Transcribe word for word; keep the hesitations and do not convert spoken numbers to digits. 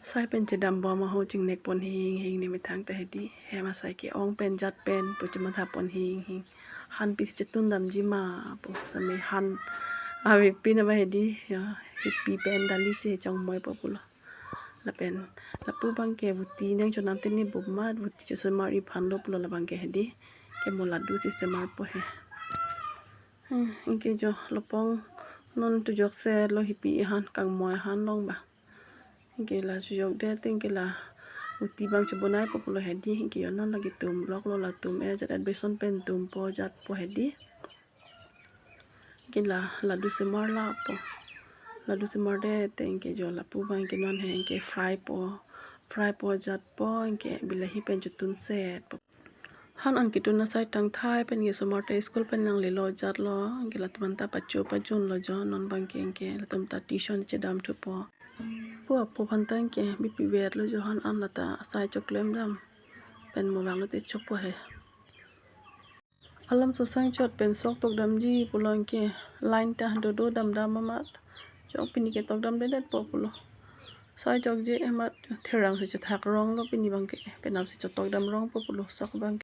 Sai pen chedam bom aho, chingnek pon hing hing ne methang ta hedi. Hem asai ke-ong pen jat pen pu chematha pon hing hing. Han pisi chetun damji ma pu same han ave pin ava hedi. Ya, hipi pen dali si chongmoi po pulo. Lapen lapu abang ke vuti nang chonam tene bom mat, vuti chosemar iphan lo pulo labang ke hedi. Ke mo ladu si semar po he. Hmm, anke jo lopong non tu jokse lo hipi han kangmoi han long ba. Anke la chojok det, anke la vuti abang chobonai po pulo hedi. Anke yo non lagi tum lok lo, latum e jat admission pen tum po jat po hedi. Anke la ladu semar la po. Ladu semar det, anke jo lapu abang ke non he, anke fry po. Fry po jat po, anke bilahi pen chotun set po. Han an ketun asai tangthai pen ke osomar ta school pen nanglelo jat lo, anke latum anta pacho pajun lo jo, non abang ke anke latum ta tuition chedam thu po. Pu apo aphan ta anke bipi vet lo jo, han an lata asai choklem dam pen mo vang lote chokpo he. Alam sosang chot pen sok tok damji pulo anke line ta dodo dam dam amat. Chok pini ke tok dam dedet po pulo. Sai chokje amat therang si chethak rong lo pini abang ke, penap si chotok dam rong po pulo sok abang